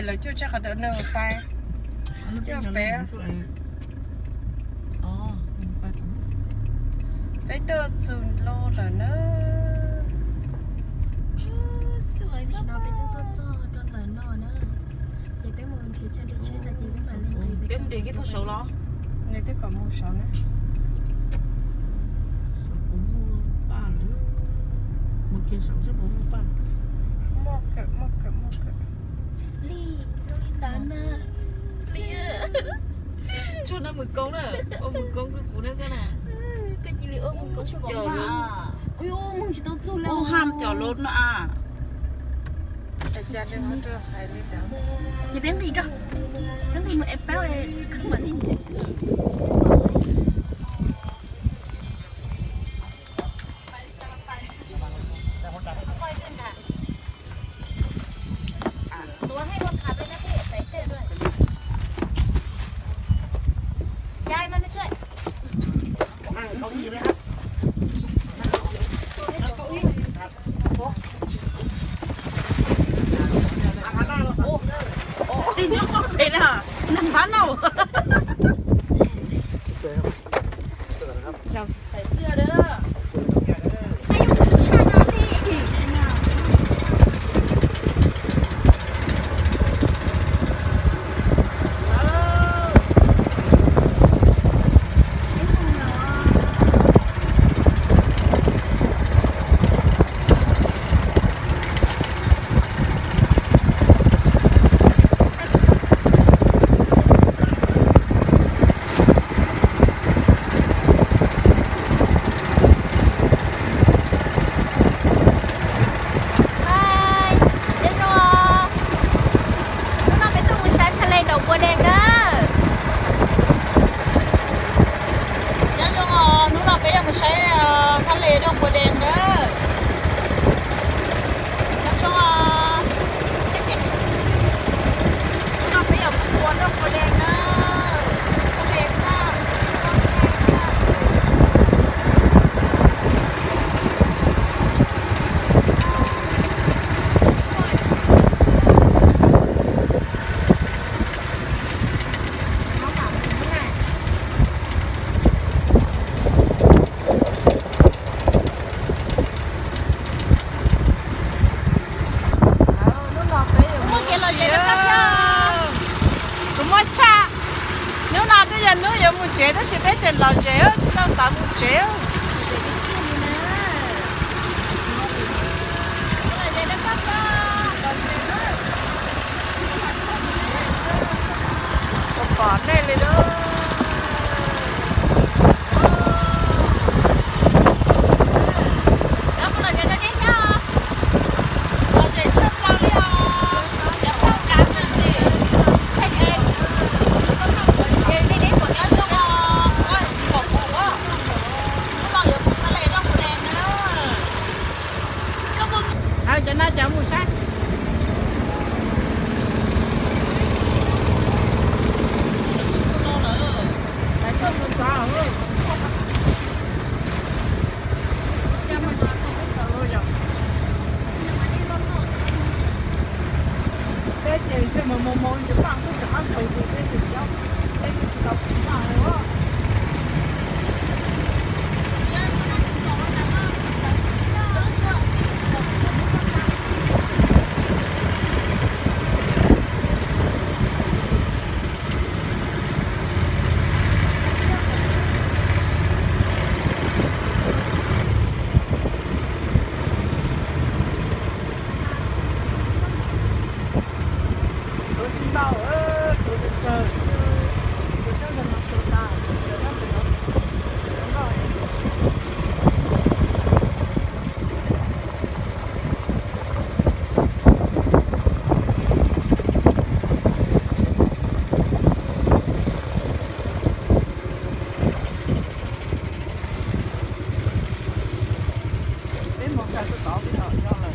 Lawv cuaj tsib qhov ntawd nws pais, cuaj peb. Peb tuaj txug lub lawm na. Tam sim no peb twb tuaj txog rau ntawm no na, ces peb mus nrhiav chaw nres tsheb tas ces peb mam li nqis. Peb mus nres kiag puag saud los? Nws twb kom mus saud na. Mus kiag saud seb puas muaj paj. Muaj kawm, muaj kawm, muaj kawm. Li, li ntawd na. Li, tsuag no mus koob na, ua mus koob rau kuv na koj na. Koj cia li ua mus koob rau kuv. Mus tsis tau txug li. Ua ham cov lod no a. Ces peb nqis rau, peb nqis mus es pab khab mam li. Tig nyob pem na, neeg npab nauj. Nyob zoo, hnub no peb tuaj mus saib thaj le Nraum Pua Dees na. Nyob zoo, hnub no peb yuav mus saib thaj le Nraum Pua Dees na. Nyob zoo, hnub no peb yuav mus ua Nraum Pua Dees na. Thaj le xwb. Muaj kev lom zem rau koj thiab. Kuv muaj tshaj. Hnub no twb yog hnub yuav mus tsev tab sis peb tseem lom zem tsis tau xav mus tsev. Pom nej li lub. Cov no cov mus saib. Peb ces ntshe mus mus mus ces paj kuj rov qab nkaus ces peb ces peb kuj tsis tau pom paj li. Peb mus txog tod peb los nyob lawm.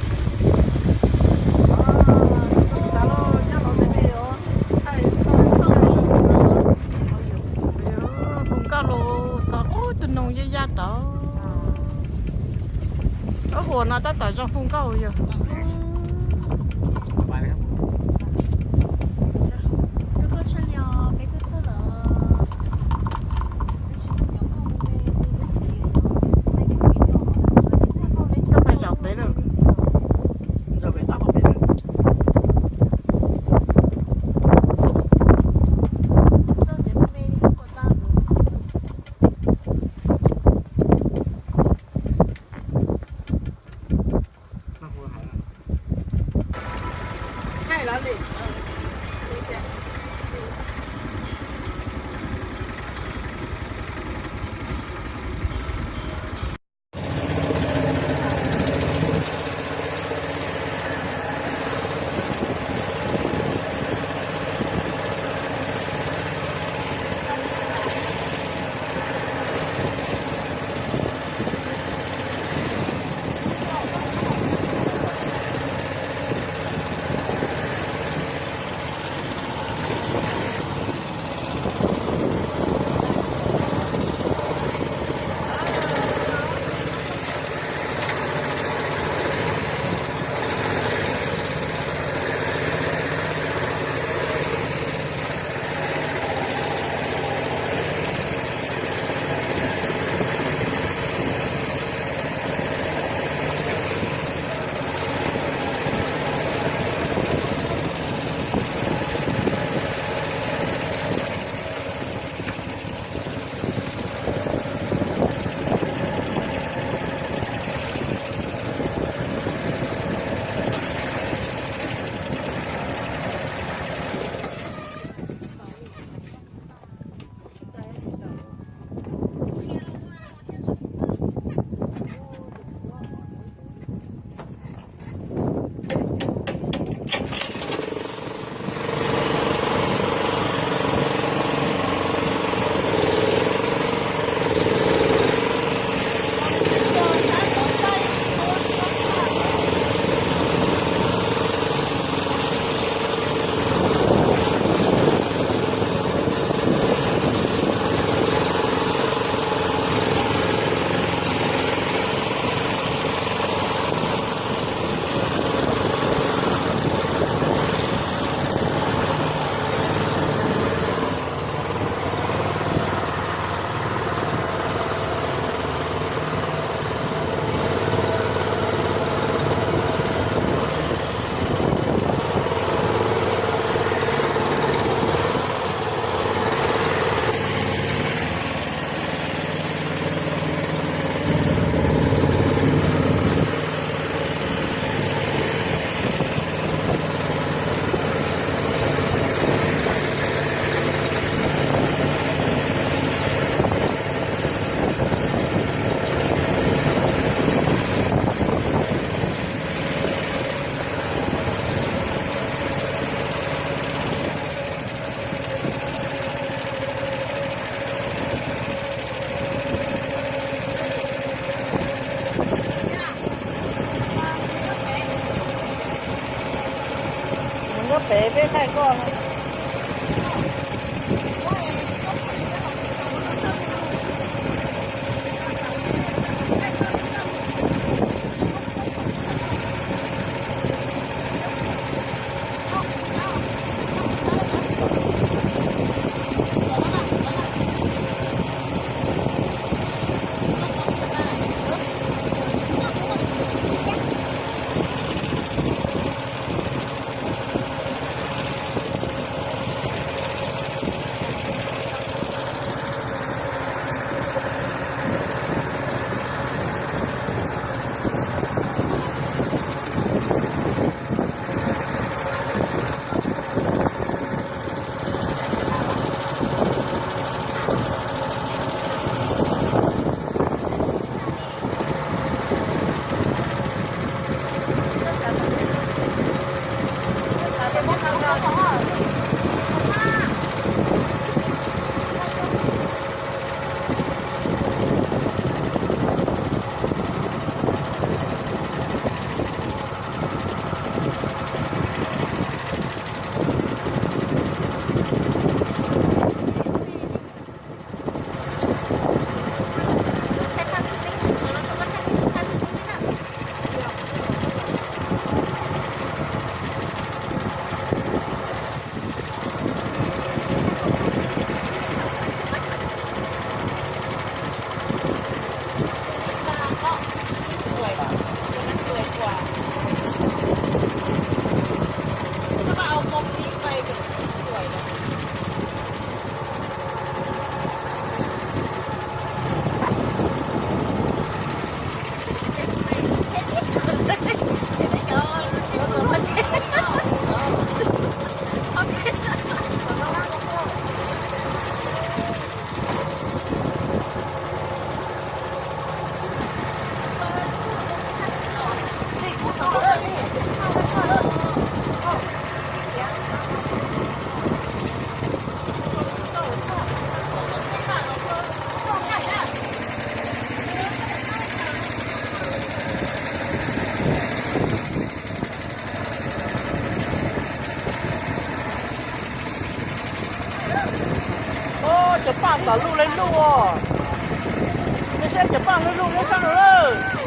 Txog tod lawm, nyob los me me os. Hu nkauj los txog qub tus noog yaj yaj tod. Ob huam no tab tom zoo hu nkauj yog. Mus nyob pem peb qaij koj no. Paj tom luj le luj os. Nej saib cov paj luj luj nyob sab no lawm.